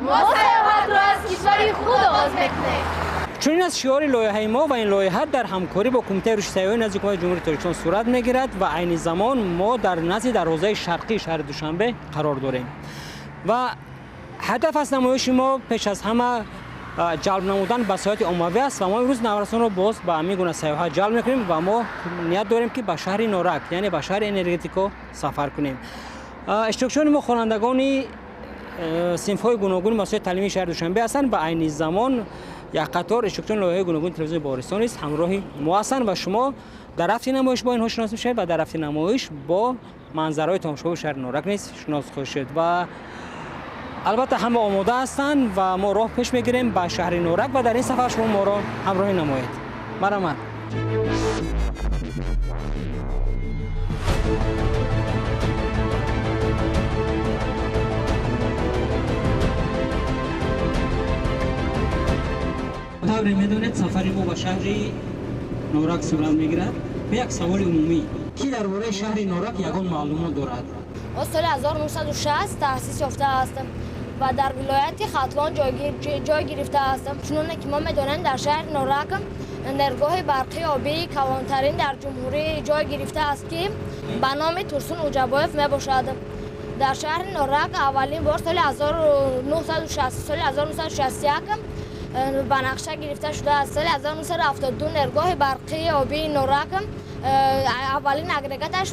Мо сайёҳатро аз кишвари худ оғоз мекунем. Чунин аст шиори лоиҳаи мо ва ин лоиҳа дар ҳамкорӣ бо Кумитаи рушди сайёҳӣ назди Ҳукумати Ҷумҳурии Тоҷикистон сурат мегирад ва айни замон мо дар назди дарвозаи шарқии шаҳри Душанбе қарор дорем. Ва ҳадаф аз намоиши мо пеш аз ҳама ҷалб намудан ба сайёҳати оммавӣ аст ва мо имрӯз наврасонро боз ба ҳамин гуна сайёҳат ҷалб мекунем ва мо ният дорем, ки ба шаҳри Норак, яъне ба шаҳри энергетико сафар кунем. Иштирокчиёни мо хонандагони синфҳои гуногуни муассисаҳои таълимии шаҳри Душанбе ҳастанд ва айни замон як қатор иштирокчиёни лоиҳаҳои гуногуни телевизиони Баҳористон низ ҳамроҳи мо ҳастанд ва шумо дар рафти намоиш бо инҳо шинос мешавед ва дар рафти намоиш бо манзараҳои тамошобои шаҳри Норак низ шинос хоҳед шуд. Ва албатта, ҳама омода ҳастанд ва мо роҳ пеш мегирем ба шаҳри Норак ва дар ин сафар шумо моро ҳамроҳӣ намоед. Марҳамат. Тавре медонед, сафари мо ба шаҳри Норак сурат мегирад. Як саволи умумӣ: кӣ дар бораи шаҳри Норак ягон маълумот дорад? О соли 1960 таъсис ёфтааст ва дар вилояти Хатлон ҷой гирифтааст. Чуноне ки мо медонем, дар шаҳри Норак нергоҳи барқии обии калонтарин дар ҷумҳурӣ ҷой гирифтааст, ки ба номи Турсун Уҷабоев мебошад. Дар шаҳри Норак аввалин бор соли 1960, соли 1961 ба нақша гирифта шудааст. Соли 1972 нергоҳи барқии обии Норак аввалин агрегаташ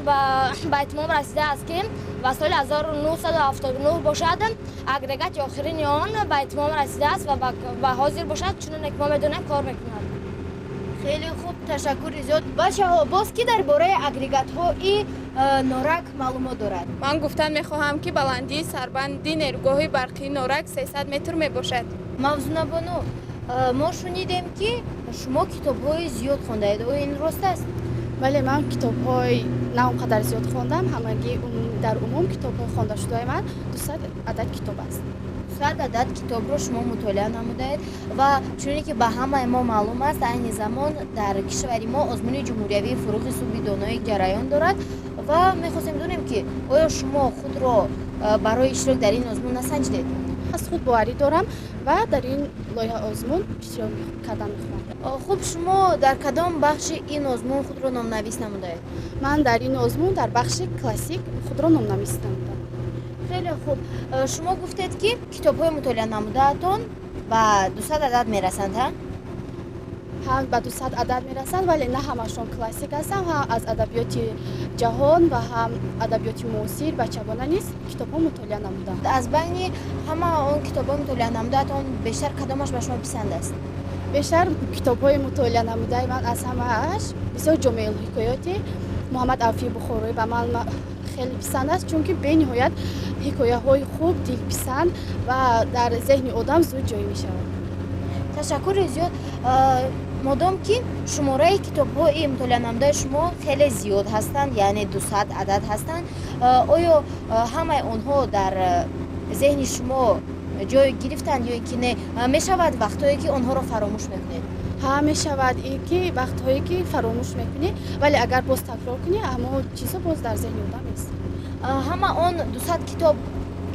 ба итмом расидааст, ки ва соли 1979 бошад, агрегати охирини он ба итмом расидааст ва ҳозир бошад, чуноне ки мо медонем, кор мекунад. Хеле хуб, ташаккури зиёд. Бачаҳо, боз кӣ дар бораи агрегатҳои Норак маълумот дорад? Ман гуфтан мехоҳам, ки баландии сарбанди нерӯгоҳи барқии Норак 300 метр мебошад. Мавзунабону, мо шунидем, ки шумо китобҳои зиёд хондаед. Оё ин рост аст? Бале, ман китобҳои на он қадар зиёд хондам. Ҳамагӣ дар умум китобҳои хондашудаи ман 200 адад китоб аст. 200 адад китобро шумо мутолиа намудаед ва чуне ки ба ҳамаи мо маълум аст, айни замон дар кишвари мо озмуни ҷумҳуриявии «Фурӯғи субҳи доноӣ» ҷараён дорад ва мехостем донем, ки оё шумо худро барои иштирок дар ин озмун насанҷидед? Аз худ боварӣ дорам ва дар ин лоиҳа озмун иштирок кардан мехоҳам. Хуб, шумо дар кадом бахши ин озмун худро номнавис намудаед? Ман дар ин озмун дар бахши классик худро номнавис намудам. Хеле хуб. Шумо гуфтед, ки китобҳои мутолиа намудаатон ба 200 адад мерасанд, ҳа? Ҳам ба 200 адад мерасанд, вале на ҳамашон классик ҳастанд. Ҳам аз адабиёти ҷаҳон ва ҳам адабиёти муосир, бачагона низ китобҳо мутолиа намудам. Аз байни ҳама он китобҳои мутолиа намудаатон бештар кадомаш ба шумо писанд аст? Бештар китобҳои мутолиа намудаи ман аз ҳамааш бисёр Ҷомеъулҳикоёти Муҳаммад Авфии Бухороӣ ба ман хеле писанд аст, чунки бениҳоят ҳикояҳои хуб, дилписанд ва дар зеҳни одам зуд ҷой мешавад. Ташаккури зиёд. Модом ки шумораи китобҳои мутолиа намудаи шумо хеле зиёд ҳастанд, яъне 200 адад ҳастанд, оё ҳамаи онҳо дар зеҳни шумо ҷой гирифтанд ё ки не, мешавад вақтҳое, ки онҳоро фаромӯш мекунед? Ҳа, мешавад, ки вақтҳое, ки фаромӯш мекунӣ, вале агар боз такрор кунӣ, ҳамон чизо боз дар зеҳни одам меистад. Ҳама он 200 китоб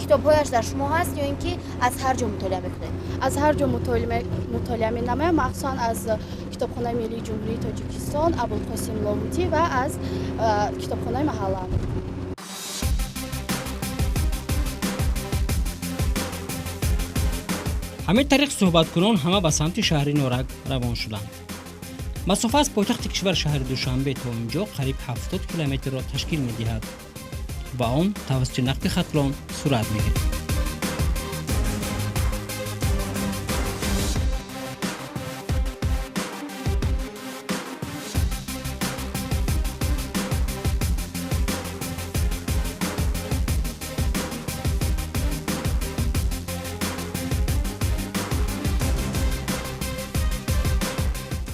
китобҳояш дар шумо ҳаст ё ин ки аз ҳар ҷо мутолиа мекунед? Аз ҳар ҷо мутолиа менамоям, махсусан аз Китобхонаи миллии Ҷумҳурии Тоҷикистон, Абулқосим Лоҳутӣ ва аз китобхонаи маҳалла. Ҳамин тариқ суҳбаткунон ҳама ба самти шаҳри Норак равон шуданд. Масофа аз пойтахти кишвар, шаҳри Душанбе, то ин ҷо қариб 70 километрро ташкил медиҳад ва он тавассути нақби Хатлон сурат мегирад.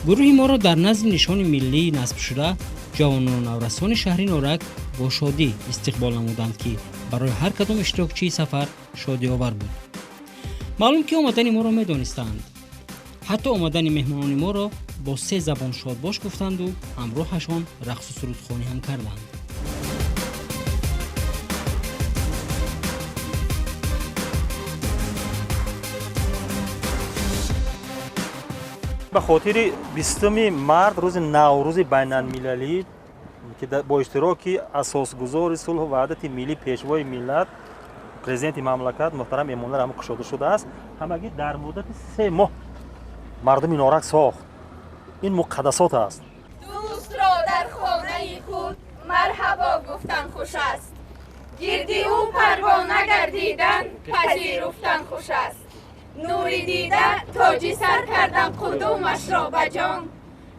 Гурӯҳи моро дар назди нишони миллии насбшуда ҷавонону наврасони шаҳри Норак бо шодӣ истиқбол намуданд, ки барои ҳар кадом иштирокчии сафар шодиовар буд. Маълум, ки омадани моро медонистанд. Ҳатто омадани меҳмонони моро бо се забон шодбош гуфтанду ҳамроҳашон рақсу сурудхонӣ ҳам карданд. Ба хотири 20 март, рӯзи Наврӯзи байналмилалӣ, ки бо иштироки асосгузори сулҳу ваҳдати миллӣ, пешвои миллат, президенти мамлакат муҳтарам Эмомалӣ Раҳмон кушода шудааст, ҳамагӣ дар муддати 3 моҳ мардуми Норак сохт. Ин муқаддасот аст. Дӯстро дар хонаи худ марҳабо гуфтан хуш аст, гирди ӯ парвона гардидан, пазируфтан хуш аст. Нури дида тоҷи сар кардан қудумашро ба ҷон,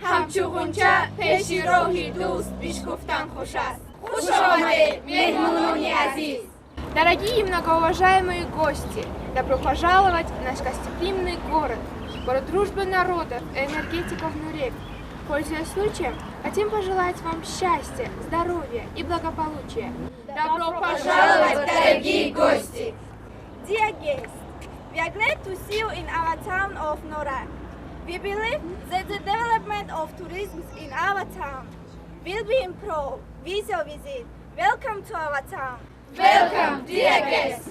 ҳамчу ғунча пеши роҳи дӯст бишкуфтан хуш аст. Хуш омадед, меҳмонони азиз! Дорогие и многоуважаемые гости, добро пожаловать в наш гостеприимный город, город дружбы народов и энергетиков Нурек. Пользуясь случаем, хотим пожелать вам счастья, здоровья и благополучия. Добро пожаловать, дорогие гости! Dear guests, we are glad to see you in our town of Norak. We believe that the development of tourism in our town will be improved with your visit. Welcome to our town. Welcome, dear guests!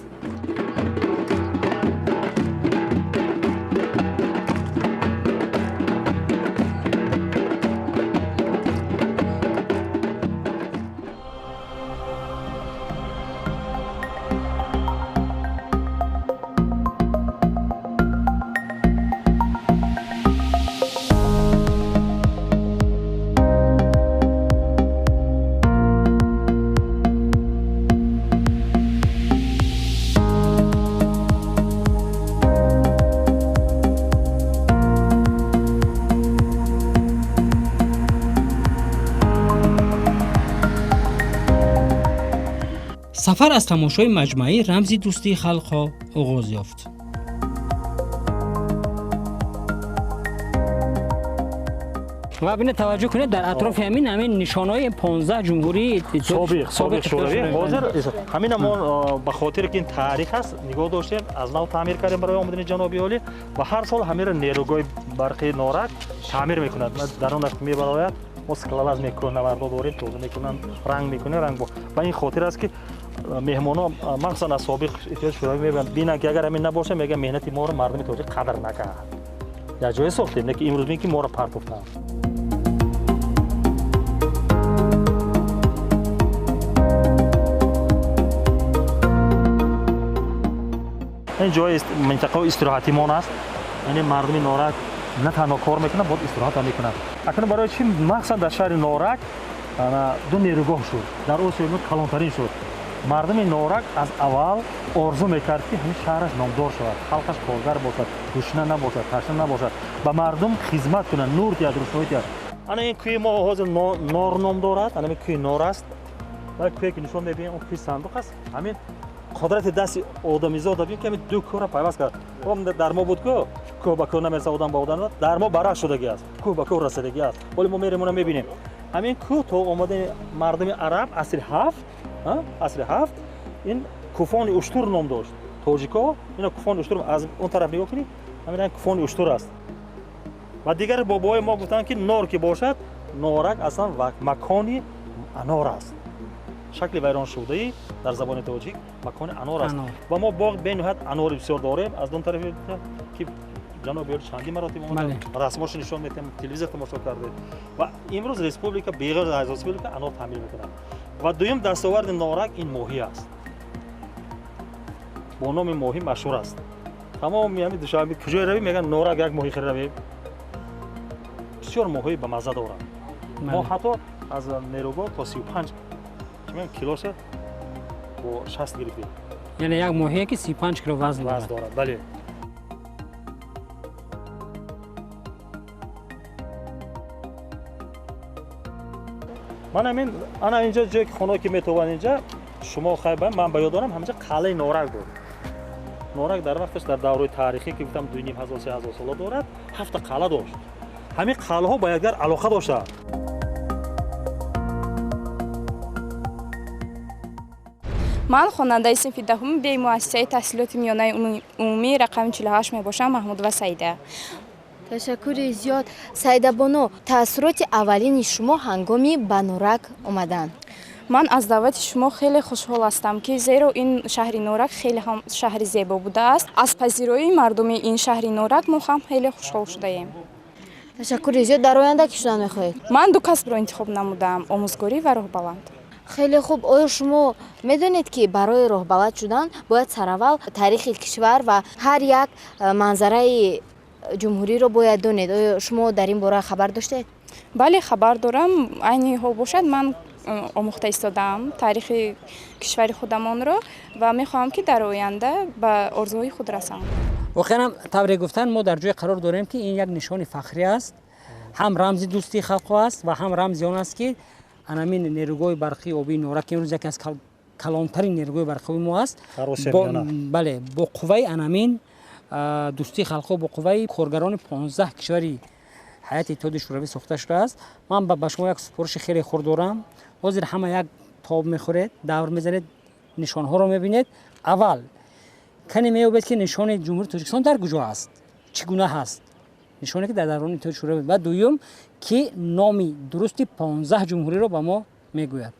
Сафар аз тамошои маҷмӯаи рамзи дӯстии халқҳо оғоз ёфт. Ва бинед, таваҷҷӯҳ кунед, дар атрофи ҳамин нишонҳои 15 ҷумҳурии собиқ Шӯравӣ. Ҳозир ҳамина мо ба хотире ки ин таърих аст, нигоҳ доштем, аз нав таъмир кардем барои омадани ҷаноби олӣ. Ва ҳар сол ҳамира нерӯгоҳи барқи Норак таъмир мекунад. Дар он мебарояд, мо скалолаз мекӯҳнавардо дорем, тоза мекунанд, ранг мекунем, ранг. Ба ин хотир аст, ки меҳмонҳо, махсусан аз собиқ Иттиҳоди Шӯравӣ, мебинанд, бинанд, ки агар ҳамин набошад, мегӯянд, меҳнати моро мардуми тоҷик қадр накард. Як ҷое сохтем, лекин имрӯз бинед, ки моро партофтанд. Ин ҷои минтақаи истироҳатимон аст. Яъне мардуми Норак на танҳо кор мекунад, боз истироҳат ҳам мекунад. Акнун барои чӣ махсусан дар шаҳри Норак ду нерӯгоҳ шуд, дар Осиёи Миёна калонтарин шуд? Мардуми Норак аз аввал орзу мекард, ки ҳамин шаҳраш номдор шавад, халқаш коргар бошад, гушна набошад, ташна набошад, ба мардум хизмат кунад, нур диҳад, рӯшноӣ диҳад. Ана ин кӯи мо ҳозир Нор ном дорад. Ана ин кӯи Нор аст ва кӯе ки нишон мебинем, он кӯи Сандуқ аст. Ҳамин қудрати дасти одамизода бин, ки ҳамин ду кӯҳро пайваст кард. Дар мо буд, ку кӯҳ ба кӯҳ намерасад, одам ба одам. Дар мо барак шудагӣ аст, кӯҳ ба кӯҳ расидагӣ аст. Ҳоло мо мерем, она мебинем. Ҳамин кӯҳ то омадани мардуми араб асри ҳафт ин Куфони Уштур ном дошт. Тоҷико ина Куфони Уштур. Аз он тараф нигоҳ кунед, ҳамин Куфони Уштур аст. Ва дигар бобои мо гуфтанд, ки нор ки бошад, Норак аслан макони анор аст. Шакли вайроншудаи дар забони тоҷик макони анор аст. Ва мо боғ бениҳоят анори бисёр дорем. Аз он тарафи ки ҷаноби олӣ чандин маротиба расмошо нишон медиҳем, телевизор тамошо кардед. Ва имрӯз республика беғайр аз республика анор таъмин мекунад. Ва дуюм дастоварди Норак ин моҳӣ аст, бо номи моҳӣ машҳур аст. Тамоми ҳами Душанбе куҷое равӣ, мегӯянд, Норак як моҳӣ хӯра равем, бисёр моҳии бамазза доранд. Мо ҳатто аз нерӯгоҳ то 35 килоша бо 60 гирифтем. Яъне як моҳие ки 35 кило вазн вазн дорад, бале. Ман ҳамин ана инҷо, ҷое ки хонае ки метобанд, инҷа шумо хайба, ман ба ёд дорам, ҳаминҷа қалъаи Норак буд. Норак дар вақташ, дар давраи таърихӣ, ки гуфтам 2500, 3000 сола дорад, ҳафта қалъа дошт. Ҳамин қалъаҳо ба якдигар алоқа доштанд. Ман хонандаи синфи 10-уми беи муассисаи таҳсилоти миёнаи умумии рақами 48 мебошам, Маҳмудова Саида. Ташаккури зиёд, Саидабону. Таассуроти аввалини шумо ҳангоми ба Норак омадан? Ман аз даъвати шумо хеле хушҳол ҳастам, ки зеро ин шаҳри Норак хеле ҳам шаҳри зебо будааст. Аз пазироии мардуми ин шаҳри Норак мо ҳам хеле хушҳол шудаем. Ташаккури зиёд. Дар оянда кӣ шудан мехоҳед? Ман ду касбро интихоб намудаам: омӯзгорӣ ва роҳбаланд. Хеле хуб. Оё шумо медонед, ки барои роҳбалад шудан бояд сараввал таърихи кишвар ва ҳар як манзараи ҷумҳуриро бояд донед? Оё шумо дар ин бора хабар доштед? Бале, хабар дорам. Айни ҳол бошад, ман омӯхта истодаам таърихи кишвари худамонро ва мехоҳам, ки дар оянда ба орзуҳои худ расам. Воқеан тавре гуфтан, мо дар ҷое қарор дорем, ки ин як нишони фахрӣ аст, ҳам рамзи дӯстии халқҳо аст ва ҳам рамзи он аст, ки анамин нерӯгоҳи барқии обии Норак, ки имрӯз яке аз калонтарин нерӯгоҳи барқии мо аст, бале, бо қувваи анамин дӯстии халқҳо, бо қувваи коргарони 15 кишвари ҳайати Иттиҳоди Шӯравӣ сохта шудааст. Ман ба шумо як супориши хеле хурд дорам. Ҳозир ҳама як тоб мехӯред, давр мезанед, нишонҳоро мебинед. Аввал кане меёбед, ки нишони Ҷумҳурии Тоҷикистон дар куҷо аст, чӣ гуна ҳаст, нишоне ки дар даврони Иттиҳоди Шӯравӣ, ва дуюм, ки номи дурусти 15 ҷумҳуриро ба мо мегӯяд.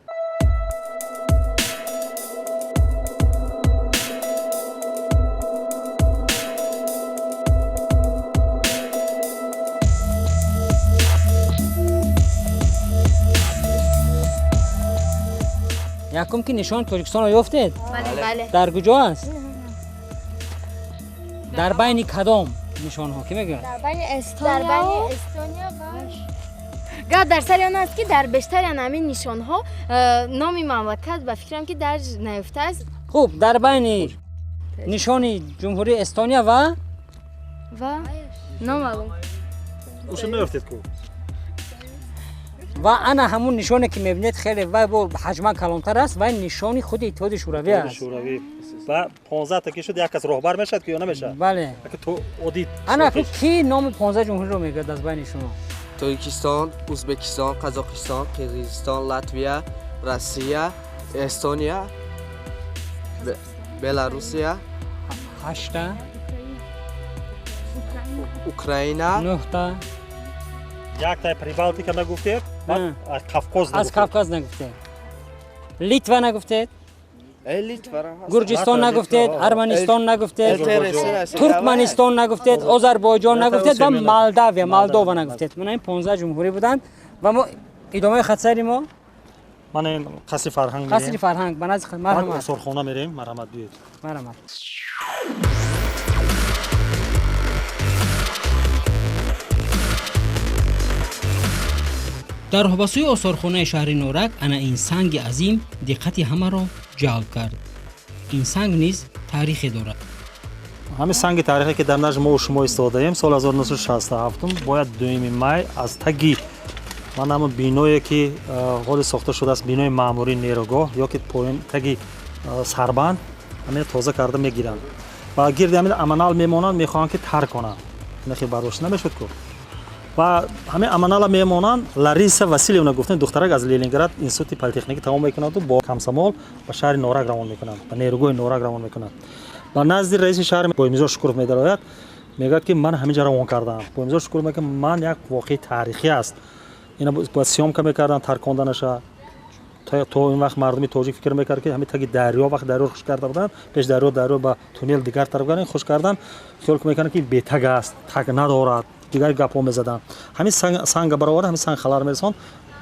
Якум, ки нишони Тоҷикистонро ёфтед? Дар куҷо аст? Дар байни кадом нишонҳо, ки мегӯяд? Дар байни Эстония. Гап дар сари он аст, ки дар бештари ҳамин нишонҳо номи мамлакат, ба фикрам, ки дарҷ наёфтааст. Хуб, дар байни нишони Ҷумҳурии Эстония ва номаълум. Уша наёфтед ку? Ва ана ҳамун нишоне, ки мебинед, хеле вай бо ҳаҷман калонтар аст, вай нишони худи Иттиҳоди Шӯравӣ аст. Ва 15 та ки шуд, як кас роҳбар мешавад ки ё намешавад? Бале. То оддӣ. Ана ки номи 15 ҷумҳуриро мегӯяд аз байни шумо? Тоҷикистон, Ӯзбекистон, Қазоқистон, Қирғизистон, Латвия, Россия, Эстония, Беларусия, ҳашта, Украина, нӯҳта, яктай Прибалтика нагуфтед, аз Кавкоз. Аз Кавказ нагуфтед, Литва нагуфтед, Гурҷистон нагуфтед, Арманистон нагуфтед, Туркманистон нагуфтед, Озарбойҷон нагуфтед ва Молдавия, Молдова нагуфтед. Мана ин 15 ҷумҳурӣ буданд ва мо идомаи хатсайри мо. Мана ин қасри фарҳанг мерем. Қасри фарҳанг ба назди, марҳамат. Осорхона мерем, марҳамат, биёед. Марҳамат. Дар роҳ ба сӯи осорхонаи шаҳри Норак ана ин санги азим диққати ҳамаро ҷалб кард. Ин санг низ таърихе дорад. Ҳамин санги таърихе, ки дар назди мо шумо истодаем, соли 1967, бояд 2 май, аз таги ман ҳамон биное, ки ҳоли сохта шудааст, бинои маъмурии нерӯгоҳ ё ки поён таги сарбанд, ҳамин тоза карда мегиранд ва гирди ҳамин аманал мемонанд, мехоҳанд, ки тарк конанд. Ина хел бардошта намешуд ку. Ва ҳамин аманала мемонанд. Лариса Василевна гуфтан, духтарак аз Ленинград институти политехникӣ тамом мекунаду бо комсомол ба шаҳри Норак равон мекунанд, ба нерӯгоҳи Норак равон мекунанд. Ба назди раиси шаҳр Боймирзо Шукуров медарояд, мегӯяд, ки ман ҳамин ҷа равон кардам. Боймирзо Шукуров мегӯяд, ман як воқеаи таърихӣ аст, ина бояд съёмка мекарданд тарконданаша. То ин вақт мардуми тоҷик фикр мекард, ки ҳамин таги дарё, вақт дарёро хуш карда буданд, пеш дарё, дарё ба туннел дигар тараф кардан, хуш кардан, хиёл мекарданд, ки бетаг аст, таг надорад, дигар гапҳо мезаданд. Ҳамин санга бароварда, ҳамин санг халар мерасонд,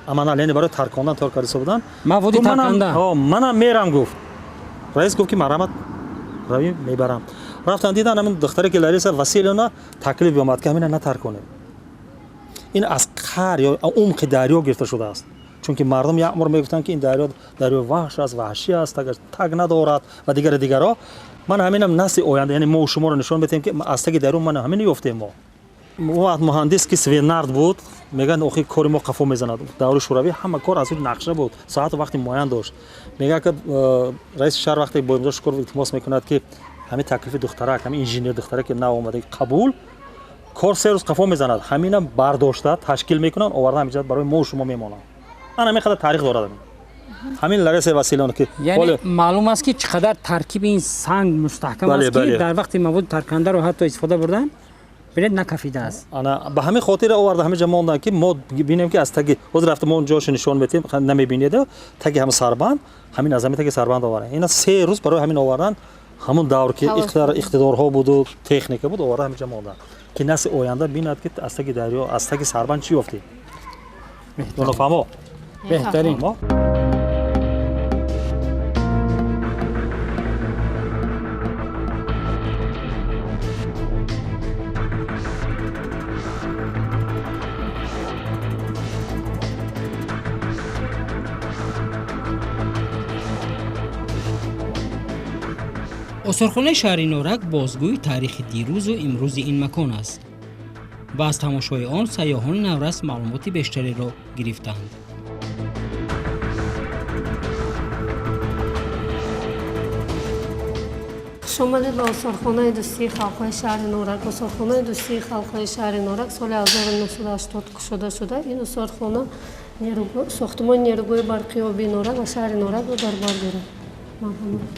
аманал, яъне барои таркондан тайёр карда буданд. Маводи тарконда. Манам мерам, гуфт. Раис гуфт, ки марҳамат, равӣ, мебарам. Рафтан, дидан, ҳамин духтаре, ки Лариса Василевна, таклиф биомад, ки ҳамина натарконед, ин аз қар ё умқи дарё гирифта шудааст, чунки мардум як умр мегуфтанд, ки ин дарё дарёи ваҳш аст, ваҳшӣ аст, таг надорад ва дигари дигарҳо. Ман ҳаминам насли оянда, яъне мо шуморо нишон медиҳем, ки аз таги дарё ман ҳамин ёфтем. Мо вақт муҳандис, ки Свенард буд, мегӯянд, охи кори мо қафо мезанад. Даври Шӯравӣ ҳама кор аз рӯи нақша буд, соату вақти муайян дошт. Мегӯяд, ки раиси шаҳр вақте Боймирзо Шукуров илтимос мекунад, ки ҳамин таклифи духтарак, ҳамин инженер духтарак, ки нав омада, қабул кор 3 рӯз қафо мезанад. Ҳаминам бардошта ташкил мекунанд, оварда ҳаминҷа барои мо шумо мемонанд. Ана ҳамин қадар таърих дорад ҳамин Лариса Василевна, ки яъне маълум аст, ки чӣ қадар таркиби ин санг мустаҳкам аст, ки дар вақти маводи таркандаро ҳатто истифода бурдан, бинед, накафидааст. Ана ба ҳамин хотир оварда ҳамин ҷа монданд, ки мо бинем, ки аз таги ҳозир рафта мо ҷошо нишон метем, намебинед, таги ҳама сарбанд, ҳамин аз ҳамин таги сарбанд овардан. Ина 3 рӯз барои ҳамин овардан. Ҳамон давр ки иқтидорҳо буду техника буд, оварда ҳаминҷа монда, ки насли оянда бинад, ки аз таги дарё, аз таги сарбанд чӣ ёфтем. Фаҳмо? Беҳтарин. Осорхонаи шаҳри Норак бозгӯи таърихи дирӯзу имрӯзи ин макон аст ва аз тамошои он сайёҳони наврас маълумоти бештареро гирифтанд. Хуш омадед ба осорхонаи дӯстии халқҳои шаҳри Норак. Осорхонаи дӯстии халқҳои шаҳри Норак соли 1980 кушода шуда. Ин осорхона сохтумони нерӯгоҳи барқии обии Норак ва шаҳри Норакро дар бар дорад. Марҳамат.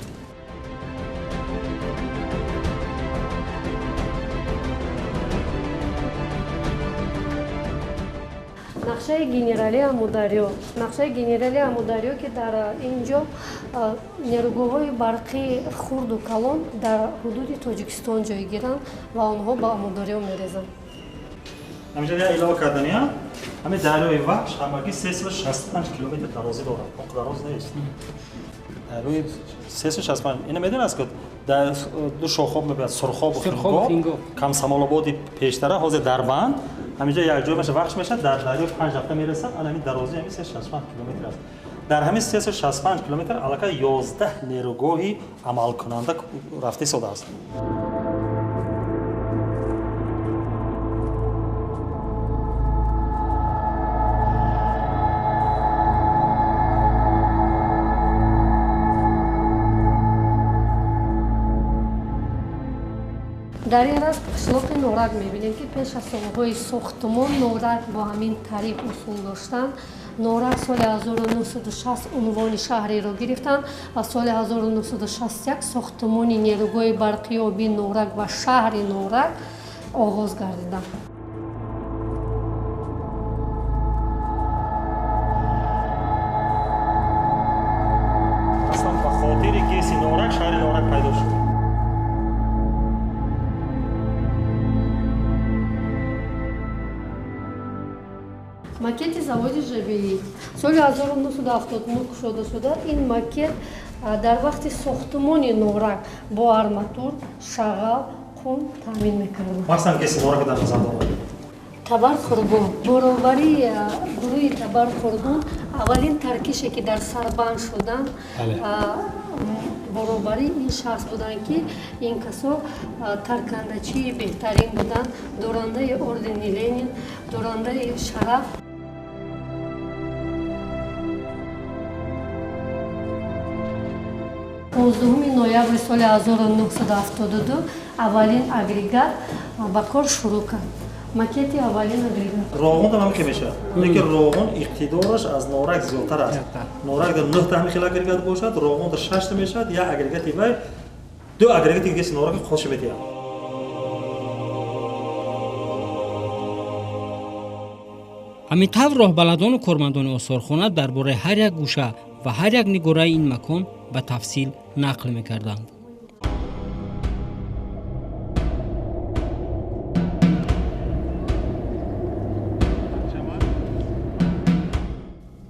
Нақшаи генералии Амударё. Нақшаи генералии Амударё, ки дар ин ҷо нерӯгоҳҳои барқии хурду калон дар ҳудуди Тоҷикистон ҷойгиранд ва онҳо ба Амударё мерезанд. Ҳаминҷа як илова кардания, ҳамин дарёи Вахш ҳамагӣ 365 километр дарозӣ дорад. Он дароз нест. Дарёи 365. Ина медонед аст, ки дар ду шохоб мебинад, Сурхобу Хингоб, Комсомолободи пештара, ҳозир Дарбанд, ҳаминҷа якҷоя мешавад, Вахш мешавад, дар дарёи 5 дафъа мерасад, ана ҳамин дарозии ҳамин 365 километр аст. Дар ҳамин 365 километр аллакай 11 нерӯгоҳи амалкунанда рафта истодааст. Дар ин раст қишлоқи Норак мебинем, ки пеш аз солҳои сохтумон Норак бо ҳамин тариқ усул доштанд. Норак соли 1960 унвони шаҳриро гирифтанд ва соли 1961 сохтумони нерӯгоҳи барқии обии Норак ва шаҳри Норак оғоз гардиданд. Аслан ба хотири ГЭСи Норак шаҳри Норак пайдо шуд. Макети заводи ЖБИ соли 1979 кушода шуда. Ин макет дар вақти сохтумони Норак бо арматур, шағал, қум таъмин мекарданд. Махсусан ГЭСи Норак дар назар дорад. Табар Қурбон. Баробари гурӯҳи Табар Қурбон аввалин таркише, ки дар сарбанд шуданд, баробари ин шахс буданд, ки ин касо таркандачии беҳтарин буданд, дорандаи ордени Ленин, дорандаи шараф. 15 ноябри соли 1972 аввалин агрегат ба кор шурӯъ кард. Макети аввалин агрегат. Роғун ҳам ҳамин мешавад. Лекин Роғун иқтидораш аз Норак зиёдтар аст. Норак дар 9 та ҳамин хел агрегат бошад, Роғун дар 6 та мешавад, як агрегати вай, ду агрегати ГЭСи Норак қоши медиҳад. Ҳамин тавр роҳбаладону кормандони осорхона дар бораи ҳар як гӯша ва ҳар як нигораи ин макон ба тафсил нақл мекарданд.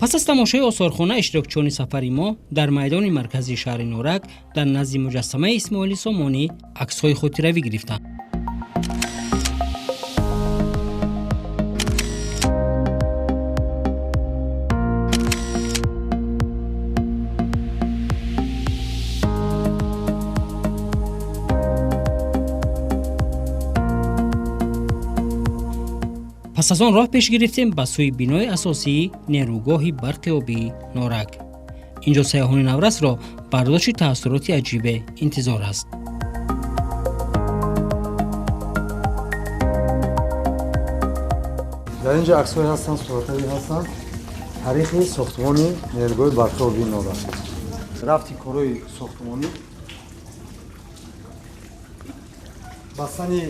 Пас аз тамошои осорхона иштирокчиёни сафари мо дар майдони марказии шаҳри Норак дар назди муҷассамаи Исмоили Сомонӣ аксҳои хотиравӣ гирифтанд. Пас аз он роҳ пеш гирифтем ба сӯи бинои асосии нерӯгоҳи барқи обии Норак. Инҷо сайёҳони наврасро бардошти таассуроти аҷибе интизор аст. Дар ин ҷо аксҳое ҳастанд, суратҳое ҳастанд таърихи сохтмони нерӯгоҳи барқи обии Норак, рафти корҳои сохтмонӣ, бастани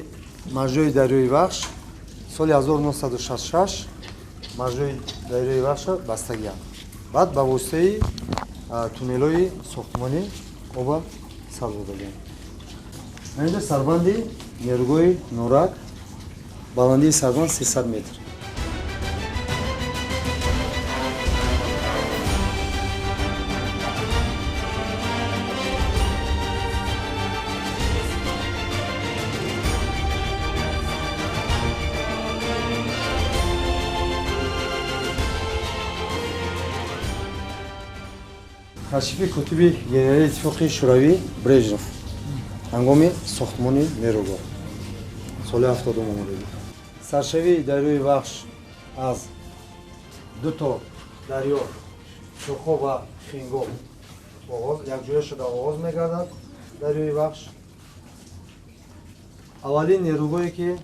маҷрои дарёи Вахш соли 1966 маҷрои дарёи Вахшро бастагианд. Баъд ба воситаи туннелҳои сохтмонӣ оба Сар додагиам. Инҷо сарбанди нерӯгоҳи Норак, баландии сарбанд 300 метр. Кашифи котиби генерали Иттифоқи Шӯравӣ Брежнев ҳангоми сохтмони нерӯгоҳ соли 70 омода. Саршавии дарёи Вахш аз ду то дарё Сурхоб ва Хингоб оғоз якҷоя шуда оғоз мегардад дарёи Вахш. Аввалин нерӯгоҳе ки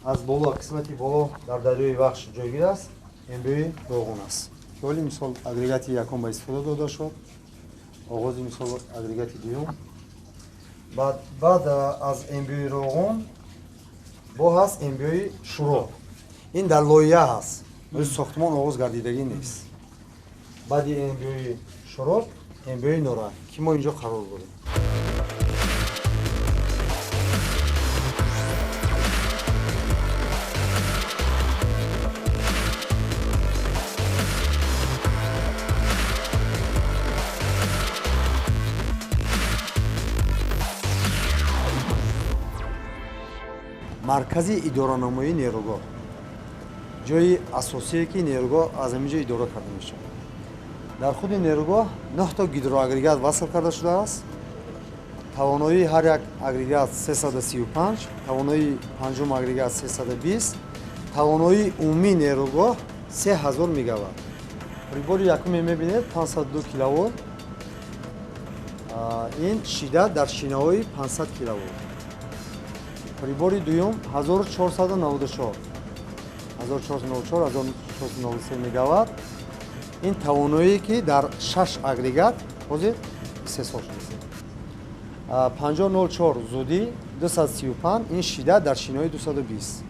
аз боло, қисмати боло дар дарёи Вахш ҷойгир аст, МБОи Роғун аст. Ҳоли мисол агрегати якум ба истифода дода шуд, оғози мисол агрегати дуюм. Баъд аз МБОи Роғун бо ҳаст МБОи Шуроб. Ин дар лоиҳа ҳаст, сохтмон оғоз гардидагӣ нест. Баъди МБОи Шуроб МБОи Норак ки мо инҷо қарор дорем. Маркази идоранамоии нерӯгоҳ, ҷои асосие ки нерӯгоҳ аз ҳамин ҷо идора карда мешавад. Дар худи нерӯгоҳ 9 то гидроагрегат васл карда шудааст. Тавоноии ҳар як агрегат 335, тавоноии панҷум агрегат 320, тавоноии умумии нерӯгоҳ 3000 мегаватт. Прибори якуме мебинед 502 киловолт, ин шиддат дар шинаҳои 500 киловолт. Прибори дуюм 1494, 1494, 1493 мегаватт. Ин тавоноие ки дар 6 агрегат ҳозир истеҳсол шудааст. 5004 зудӣ 235, ин шиддат дар шинаҳои 220.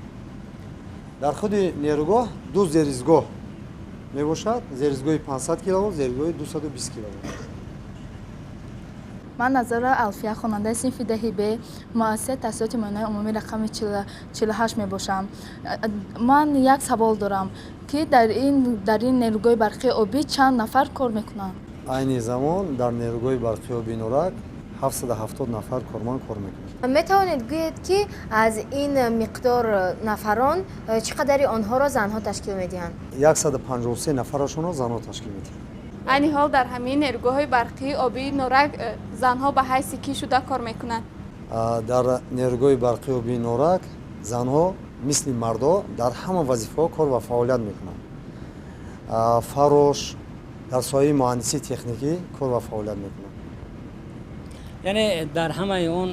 Дар худи нерӯгоҳ ду зеризгоҳ мебошад, зеризгоҳи 500 киловолт, зеризгоҳи 220 киловолт. Ман Назара Алфия, хонандаи синфи 10 Б, муассисаи таҳсилоти миёнаи умумӣ рақами 48 мебошам. Ман як савол дорам, ки дар ин нерӯгоҳи барқии обӣ чанд нафар кор мекунанд? Айни замон дар нерӯгоҳи барқии обии Норак 770 нафар корманд кор мекунанд. Метавонед гӯед, ки аз ин миқдор нафарон чӣ қадари онҳоро занҳо ташкил медиҳанд? 153 нафарашонро занҳо ташкил медиҳанд. Айни ҳол дар ҳамин нерӯгоҳҳои барқии обии Норак занҳо ба ҳайси кӣ шуда кор мекунанд? Дар нерӯгоҳи барқии обии Норак занҳо мисли мардо дар ҳама вазифаҳо кор ва фаъолият мекунанд. Фарош дар соҳаи муҳандисии техникӣ кор ва фаъолият мекунанд. Яъне дар ҳамаи он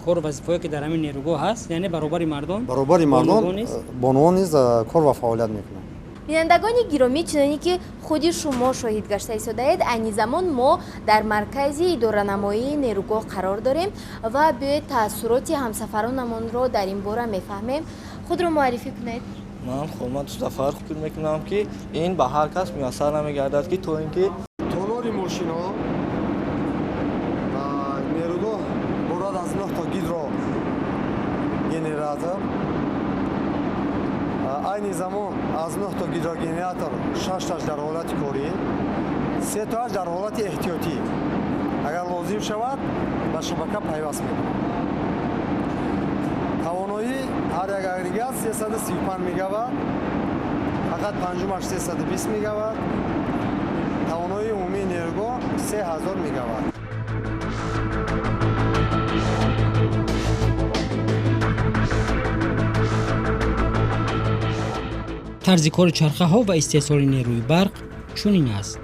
кор вазифаҳое ки дар ҳамин нерӯгоҳ ҳаст, яъне баробари мардон, баробари мардон бонувон низ кор ва фаъолият мекунанд. Бинандагони гиромӣ, чуноне ки худи шумо шоҳид гашта истодаед, айни замон мо дар маркази идоранамоии нерӯгоҳ қарор дорем ва биёед таассуроти ҳамсафаронамонро дар ин бора мефаҳмем. Худро муаррифӣ кунед. Ман Хурмат Зафар фикр мекунам, ки ин ба ҳар кас муяссар намегардад, ки то ин ки толори мошинҳо нерӯгоҳ иборат аз 9 то гидрогенератор. Айни замон аз 9 то гидрогенератор 6 таш дар ҳолати корӣ, 3 тоаш дар ҳолати эҳтиётӣ. Агар лозим шавад ба шабака пайваст мекунад. Тавоноии ҳар як агрегат 335 мегаватт, фақат панҷумаш 320 мегаватт. Тавоноии умумии нерӯгоҳ 3000 мегаватт. Тарзи кори чархаҳо ва истеҳсоли нерӯи барқ чунин аст.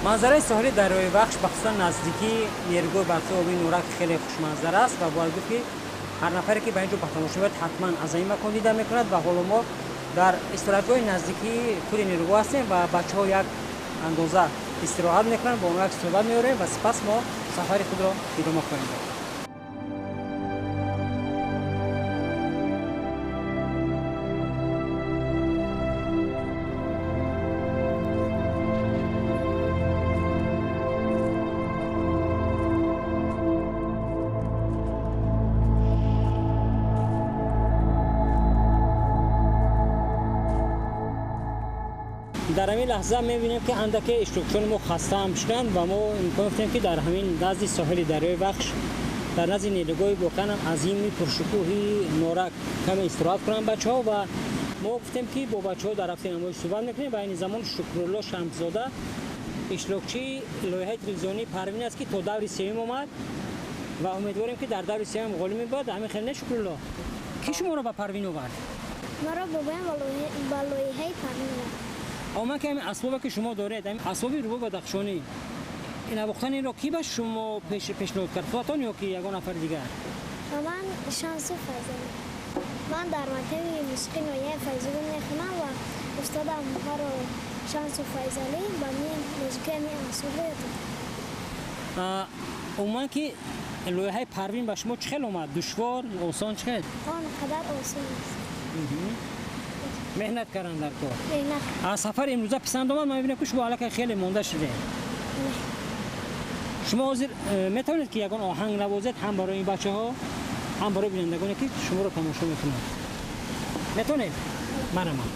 Манзараи соҳили дарёи Вахш, бахусусан наздикии нерӯгоҳи барқии обии Норак, хеле хушманзара аст ва бояд гуфт, ки ҳар нафаре, ки ба ин ҷо ба тамошо меояд, ҳатман аз ин макон дида мекунад. Ва ҳоло мо дар истироҳатгоҳи наздикии худи нерӯгоҳ ҳастем ва бачаҳо як андоза истироҳат мекунанд, бо онҳо як суҳбат меорем ва сипас мо сафари худро идома хоҳем дод. Дар ҳамин лаҳза мебинем, ки андаке иштирокчиёни мо хаста ҳам шуданд ва мо имкон ёфтем, ки дар ҳамин назди соҳили дарёи Вахш, дар назди нерӯгоҳи воқеан ҳам азими пуршукӯҳи Норак каме истироҳат кунанд бачаҳо. Ва мо гуфтем, ки бо бачаҳо дар ҳафтаи намоиш суҳбат мекунем ва айни замон Шукрулло Шамсзода иштирокчии лоиҳаи телевизионии Парвин аст, ки то даври сеюм омад ва умедворем, ки дар даври сеюм ғолиб мебояд. Ҳамин хел не, Шукрулло? Кӣ шуморо ба Парвин овард? Маро бобоям ба лоиҳаи Парвин овард. Омад, ки ҳамин асбобе, ки шумо доред, ҳамин асбоби рубоби бадахшонӣ, навохтани инро кӣ ба шумо пешниҳод кард, худатон ё ки ягон нафари дигар? Ба ман Шамсу Файзалӣ. Ман дар мактаби мусиқии ноҳияи Файзобод мехонам ва устодам маро Шамсу Файзалӣ ба мин музикаи ҳамин асбобро ёд дод. Умуман, ки лоиҳаи Парвин ба шумо чӣ хел омад? Душвор, осон, чӣ хел? Он қадар осон нест. Меҳнат кардан дар кор. Аз сафари имрӯза писанд омад? Ман мебинам, ки шумо аллакай хеле монда шудед. Шумо ҳозир метавонед, ки ягон оҳанг навозед ҳам барои ин бачаҳо, ҳам барои бинандагоне, ки шуморо тамошо мекунанд. Метавонед? Марҳамат.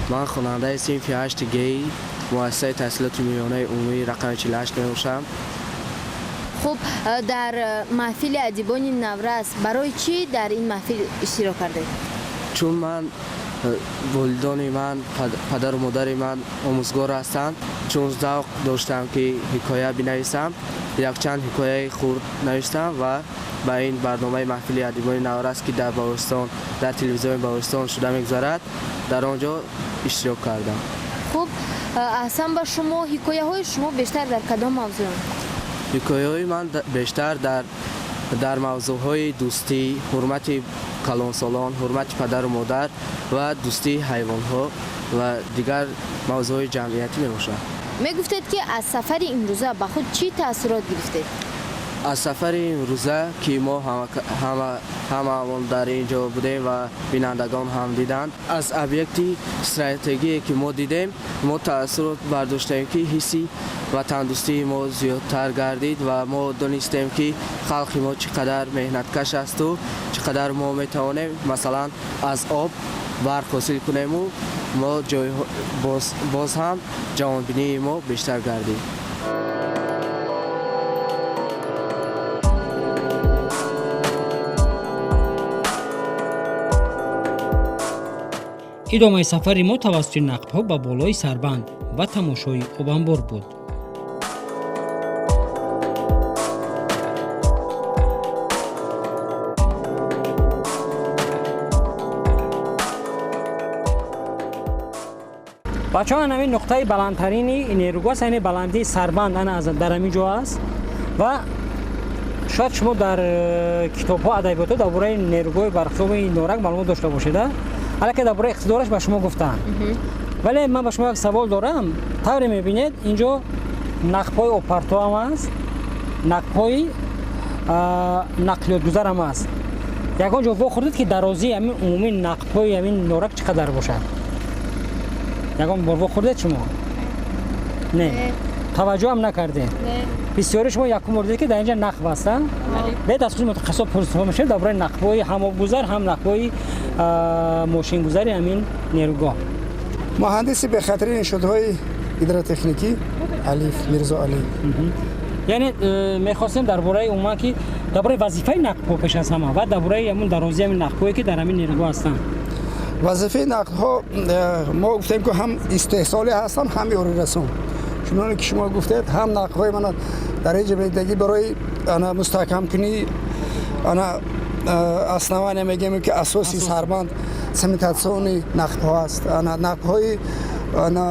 Ман хонандаи синфи ҳашти геи муассисаи таҳсилоти миёнаи умумии рақами 48 мебошам. Хуб, дар маҳфили адибони наврас барои чӣ дар ин маҳфил иштирок кардед? Чун ман волидони ман, падару модари ман омӯзгор ҳастанд, чун завқ доштам, ки ҳикоя бинависам, якчанд ҳикояи хурд навиштам ва ба ин барномаи маҳфили адибони наврас, ки дар Баҳористон, дар телевизиони Баҳористон шуда мегузарад, дар он ҷо иштирок кардам. Хуб, аҳсан ба шумо. Ҳикояҳои шумо бештар дар кадом мавзӯъ? Ҳикояҳои ман бештар дар мавзӯъҳои дӯстӣ, ҳурмати калонсолон, ҳурмати падару модар ва дӯстии ҳайвонҳо ва дигар мавзӯъҳои ҷамъиятӣ мебошад. Мегуфтед, ки аз сафари имрӯза ба худ чӣ таассурот гирифтед? Аз сафари имрӯза, ки мо ҳамаамон дар ин ҷо будем ва бинандагон ҳам диданд, аз объекти стратегие, ки мо дидем, мо таассурот бардоштем, ки ҳисси ватандӯстии мо зиёдтар гардид ва мо донистем, ки халқи мо чӣ қадар меҳнаткаш асту чӣ қадар мо метавонем, масалан, аз об барқ ҳосил кунему мо боз ҳам ҷавонбинии мо бештар гардид. Идомаи сафари мо тавассути нақбҳо ба болои сарбанд ва тамошои обанбор буд. Бачаҳо, ҳамин нуқтаи баландтарини нерӯгоҳ аст, яъне баландии сарбанд ана дар ҳамин ҷо аст. Ва шояд шумо дар китобҳо, адабиётҳо дар бораи нерӯгоҳи барқии Норак маълумот дошта бошед, аллакай дар бораи иқтидораш ба шумо гуфтаанд. Вале ман ба шумо як савол дорам. Тавре мебинед, инҷо нақбҳои обпартов ҳам аст, нақбҳои нақлиётгузар ҳам аст. Ягон ҷо вохӯрдед, ки дарозии ҳамин умумии нақбҳои ҳамин Норак чӣ қадар бошад? Ягон бор вохӯрдед шумо? Не, таваҷҷӯҳ ҳам накардед? Бисёри шумо якум бор дидед, ки дар инҷа нақб аст. Бед аз худи мутахассисо пурсиҳо мешавед дар бораи нақбҳои ҳам обгузар, ҳам нақбҳои мошингузари ҳамин нерӯгоҳ. Муҳандиси бехатари иншоотҳои гидротехникӣ Алиф Мирзо Алӣ. Яъне мехостем дар бораи умуман, ки дар бораи вазифаи нақбҳо пеш аз ҳама ва дар бораи ҳамун дарозии ҳамин нақбҳое, ки дар ҳамин нерӯгоҳ ҳастанд. Вазифаи нақбҳо, мо гуфтем, ки ҳам истеҳсолӣ ҳастанд, ҳам ёрирасон. Чуноне ки шумо гуфтед, ҳам нақбҳои мана дар ин ҷабедагӣ барои ана мустаҳкамкунии ана основания мегӯем, ки асоси сарбанд цементационный нақбҳо аст. Ана нақбҳои ана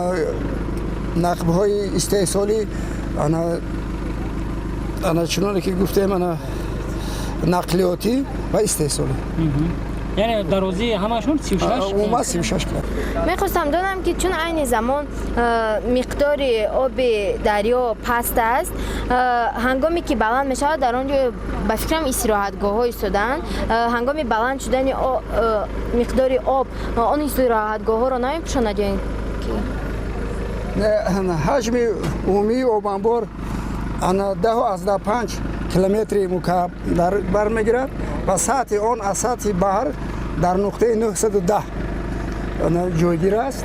нақбҳои истеҳсолӣ ана чуноне ки гуфтем, ана нақлиётӣ ва истеҳсолӣ. Яъне дарозии ҳамашон 36? Умуман 36 километр. Мехостам донам, ки чун айни замон миқдори оби дарё паст аст, ҳангоме ки баланд мешавад, дар он ҷо ба фикрам истироҳатгоҳҳо истодаанд, ҳангоми баланд шудани миқдори об он истироҳатгоҳҳоро намепӯшонад ё ки? Ҳаҷми умумии обанбор ана 10,5 километри мукааб бар мегирад ва сатҳи он аз сатҳи баҳр дар нуқтаи 910 ҷойгир аст.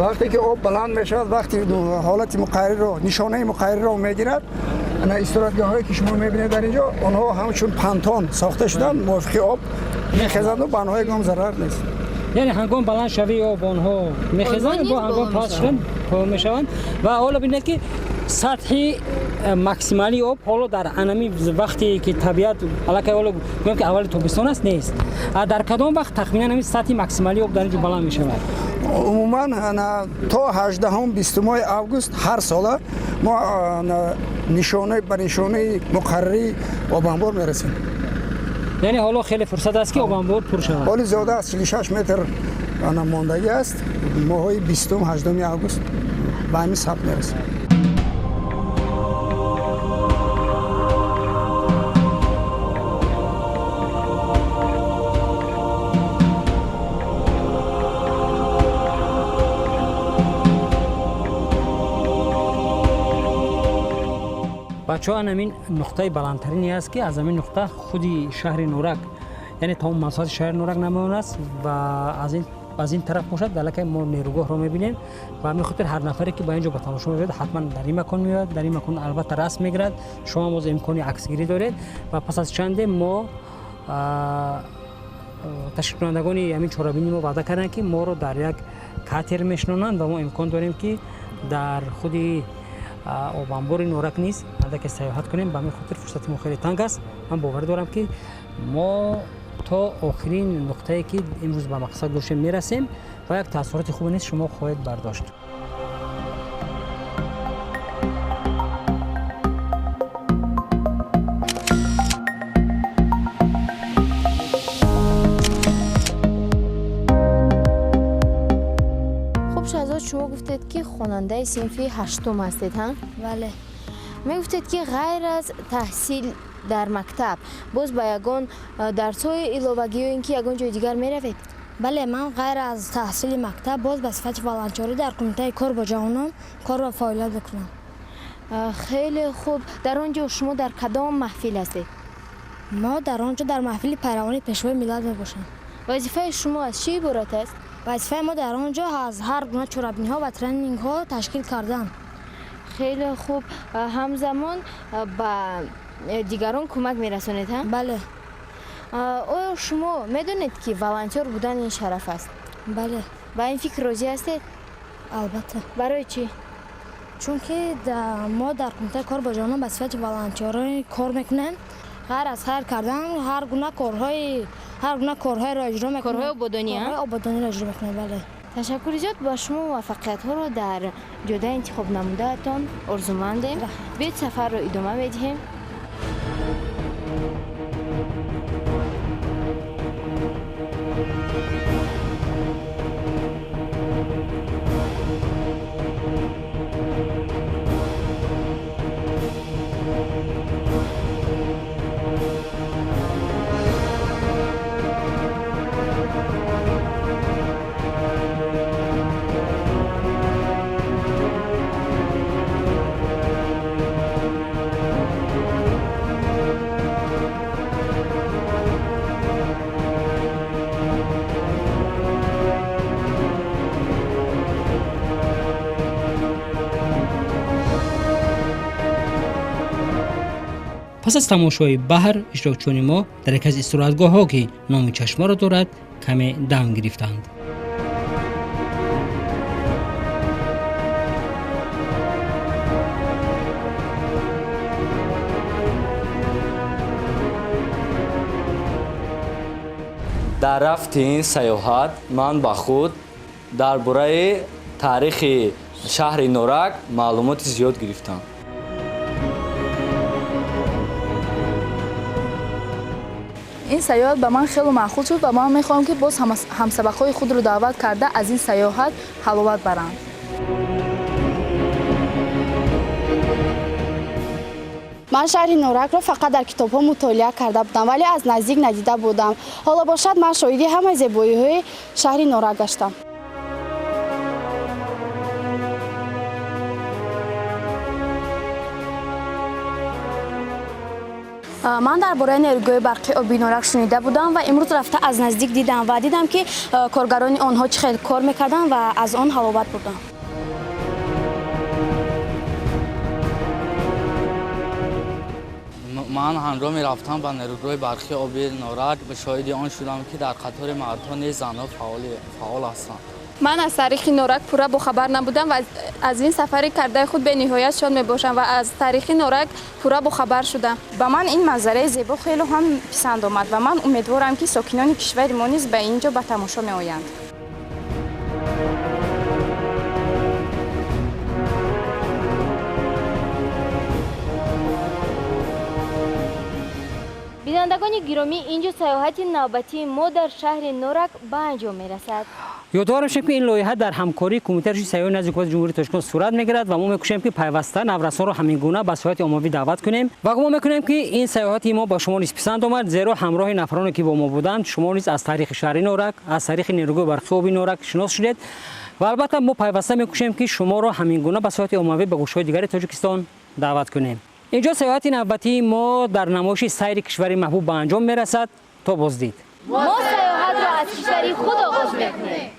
Вақте ки об баланд мешавад, вақти ҳолати муқарриро, нишонаи муқарриро мегирад, истироҳатгоҳҳое ки шумо мебинед дар инҷо, онҳо ҳамчун понтон сохта шуданд, мувофиқи об мехезанду ба онҳо ягон зарар нест. Яъне ҳангом баланд шавии об онҳо мехезанд, бо ҳангом паст шудан поён мешаванд. Ва ҳоло бинед, ки сатҳи максималии об ҳоло дар анами вақте ки табиат аллакай ҳоло гӯем, ки аввали тобистон аст, нест. Дар кадом вақт тахминан ҳамин сатҳи максималии об дар ин ҷо баланд мешавад? Умуман то 18-ум 20 август ҳар сола мо нишонаи ба нишонаи муқаррарии обанбор мерасем. Яъне ҳоло хеле фурсат аст, ки обанбор пур шавад? Ҳоли зиёда аз 46 метр мондагӣ аст. Моҳҳои 20, 18 август ба ҳамин сатҳ мерасем. Бачаҳо, ан ҳамин нуқтаи баландтарине аст, ки аз ҳамин нуқта худи шаҳри Норак, яъне тамом масоҳати шаҳри Норак намоён аст ва аз ин тараф бошад, аллакай мо нерӯгоҳро мебинем. Ва ҳамин хотир ҳар нафаре, ки ба ин ҷо ба тамошо меояд, ҳатман дар ин макон меояд, дар ин макон албатта расм мегирад. Шумо ҳам боз имкони аксгирӣ доред. Ва пас аз чанде мо ташкилкунандагони ҳамин чорабинӣ мо ваъда карданд, ки моро дар як катер мешинонанд ва мо имкон дорем, ки дар худи обанбори Норак низ андаке сайёҳат кунем. Ба ҳамин хотир фурсати мо хеле танг аст. Ман боварӣ дорам, ки мо то охирин нуқтае, ки имрӯз ба мақсад доштем, мерасем ва як таассуроти хубе низ шумо хоҳед бардошт. Хуб, Шаҳзод, шумо гуфтед, ки хонандаи синфи ҳаштум ҳастед, ҳа? Бале. Мегуфтед, ки ғайр аз таҳсил дар мактаб боз ба ягон дарсҳои иловагӣ ё ин ки ягон ҷои дигар меравед? Бале, ман ғайр аз таҳсили мактаб боз ба сифати волонтёрӣ дар кумитаи кор бо ҷавонон кор ва фаъолият мекунам. Хеле хуб. Дар он ҷо шумо дар кадом маҳфил ҳастед? Мо дар он ҷо дар маҳфили пайравони Пешвои миллат мебошем. Вазифаи шумо аз чӣ иборат аст? Вазифаи мо дар он ҷо аз ҳар гуна чорабиниҳо ва тренингҳо ташкил кардан. Хеле хуб. Ҳамзамон ба дигарон кӯмак мерасонед, ҳа? Бале. Оё шумо медонед, ки волонтёр будан ин шараф аст? Бале. Ба ин фикр розӣ ҳастед? Албатта. Барои чӣ? Чунки мо дар кумитаи кор бо ҷавонон ба сифати волонтёрон кор мекунем. Ғайр аз хайр кардан ҳар гуна корҳоеро иҷро мекунем. Корҳои ободонӣ? Корҳои ободониро иҷро мекунем, бале. Ташаккури зиёд, ба шумо муваффақиятҳоро дар ҷодаи интихоб намудаатон орзумандем. Биёед сафарро идома медиҳем. Пас аз тамошои баҳр иштирокчиёни мо дар яке аз истироҳатгоҳҳо, ки номи чашмаро дорад, каме дам гирифтанд. Дар рафти ин сайёҳат ман ба худ дар бораи таърихи шаҳри Норак маълумоти зиёд гирифтам. Ин сайёҳат ба ман хеле маъқул шуд ва ман мехоҳам, ки боз ҳамсабақҳои худро даъват карда аз ин сайёҳат ҳаловат баранд. Ман шаҳри Норакро фақат дар китобҳо мутолиа карда будам, вале аз наздик надида будам. Ҳоло бошад, ман шоҳиди ҳамаи зебоиҳои шаҳри Норак гаштам. Ман дар бораи нерӯгоҳи барқи оби Норак шунида будам ва имрӯз рафта аз наздик дидам ва дидам, ки коргарони онҳо чӣ хел кор мекарданд ва аз он ҳаловат бурдам. Ман ҳангоми рафтан ба нерӯгоҳи барқи оби Норак шоҳиди он шудам, ки дар қатори мардҳо низ занҳо фаъол ҳастанд. Ман аз таърихи Норак пурра бохабар набудам ва аз ин сафари кардаи худ бениҳоят шод мебошам ва аз таърихи Норак пурра бохабар шудам. Ба ман ин манзараи зебо хеле ҳам писанд омад ва ман умедворам, ки сокинони кишвари мо низ ба ин ҷо ба тамошо меоянд. Бинандагони гиромӣ, инҷо сайёҳати навбатии мо дар шаҳри Норак ба анҷом мерасад. Ёдовар мешавем, ки ин лоиҳа дар ҳамкории Кумитаи рушди сайёҳӣ назди ҳукумати Ҷумҳурии Тоҷикистон сурат мегирад ва мо мекӯшем, ки пайваста наврасонро ҳамин гуна ба сайёҳати оммавӣ даъват кунем ва гумон мекунем, ки ин сайёҳати мо ба шумо низ писанд омад, зеро ҳамроҳи нафароне, ки бо мо буданд, шумо низ аз таърихи шаҳри Норак, аз таърихи нерӯгоҳи барқи оби Норак шинос шудед ва албатта мо пайваста мекӯшем, ки шуморо ҳамин гуна ба сайёҳати оммавӣ ба гӯшаҳои дигари Тоҷикистон даъват кунем. Инҷо сайёҳати навбатии мо дар намоиши сайри кишвари маҳбуб ба анҷом мерасад. То боздид. Мо сайёҳатро аз кишвари худ оғоз мекунем.